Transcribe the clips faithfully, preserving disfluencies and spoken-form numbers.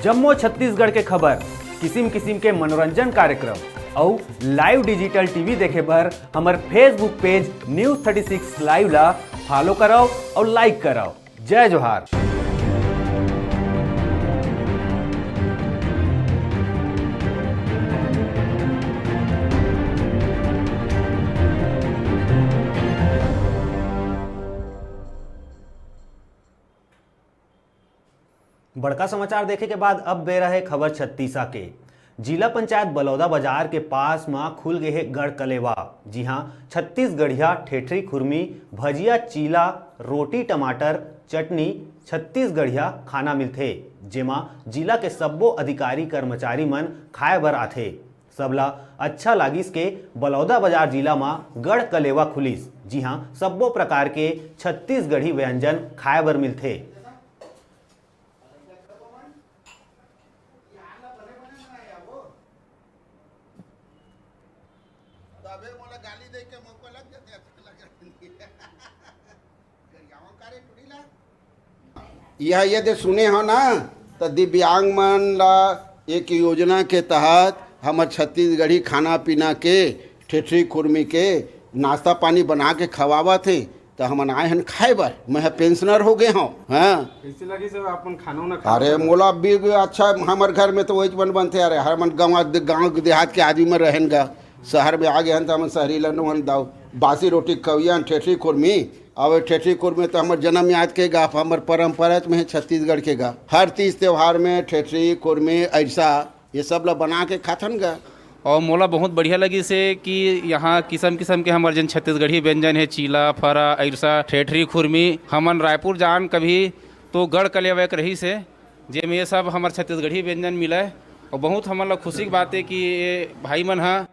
जम्मो छत्तीसगढ़ के खबर, किसिम किसिम के मनोरंजन कार्यक्रम अउ live digital T V देखे बर हमर Facebook page News thirty six Live ला follow करव अउ like करव। जय जोहार। बड़का समाचार देखे के बाद अब बेरा हे खबर छत्तीसा के। जिला पंचायत बलौदा बाजार के पास म खुल गे हे गढ़ कलेवा, जिहां छत्तीसगढ़िया ठेठरी खुरमी, भजिया, चीला, रोटी, टमाटर, चटनी, छत्तीसगढ़िया खाना मिलथे, जेमा जिला के सब्बो अधिकारी कर्मचारी मन खाए बर आथे। सबला अच्छा लागिस के बलौदा बाजार जिला म गढ़ कलेवा खुलिस, जिहां सब्बो प्रकार के छत्तीसगढ़ी व्यंजन खाए बर मिलथे। यह यदि सुने हो ना, तो दिव्यांग मन ला एक योजना के तहत हमर छत्तीसगढ़ी खाना पीना के, ठेठरी खुरमी के नाश्ता पानी बना के खवावत हे, तो हमन आए हन खाए बर। मैं ह पेंशनर हो गए हूँ। हाँ। कैसे लगी सब अपन खाना उना खा अरे के? मोला भी अच्छा, हमर घर में तो वही मन बनते। अरे हमन गाँव, गाँव देहात के आदमी में रहेन गा, शहर में आ गए हन तो हमन शहरी ला नोहन दाऊ, बासी रोटी खवियन, ठेठरी खुरमी। अब ठेठरी खुरमी तो हमर जन्म याद के गा, हमर परंपरा में है छत्तीसगढ़ के गा। हर तीज त्योहार में ठेठरी खुरमी ऐसा ये सब ला बना के खाथन गा। और मोला बहुत बढ़िया लगिस हे कि यहाँ किसम किसम के हमर जेन छत्तीसगढ़ी व्यंजन हे, चीला, फरा, अइरसा, ठेठरी, खुरमी, हमन रायपुर जान कभी तो गढ़ कलेवा एक रहिस हे, जेमे ये सब हमर छत्तीसगढ़ी व्यंजन मिलय। और बहुत हमन ला खुशी के बात हे कि ये भाई मन ह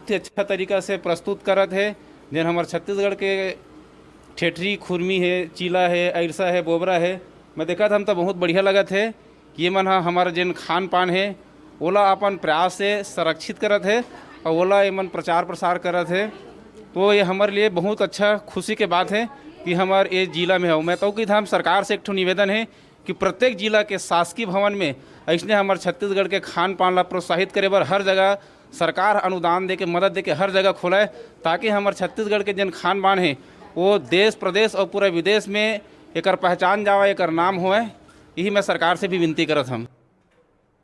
बहुत ही अच्छा तरीका से प्रस्तुत करत हे। जेन हमर छत्तीसगढ़ के ठेठरी, खुरमी हे, चीला हे, अइरसा हे, बोबरा हे, मैं देखत हन त बहुत बढ़िया लगत हे कि ये मन ह हमर जेन खान पान हे, ओला अपन प्रयास से संरक्षित करत हे और ओला ये मन प्रचार प्रसार करत हे। तो ये हमर लिए बहुत अच्छा खुशी के बात हे कि हमर ये जिला में हो। मैं तो कि हम सरकार से एक ठो निवेदन हे कि प्रत्येक जिला के शासकीय भवन में अइसने हमर छत्तीसगढ़ के खान पान ला प्रोत्साहित करे बर हर जगह सरकार अनुदान देके, मदद देके हर जगह खोलय, ताकि हमर छत्तीसगढ़ के जेन खान पान हे, वो देश, प्रदेश और पूरा विदेश में एकर पहचान जावय, एकर नाम होवय। यही मैं सरकार से भी विनती करत हूँ।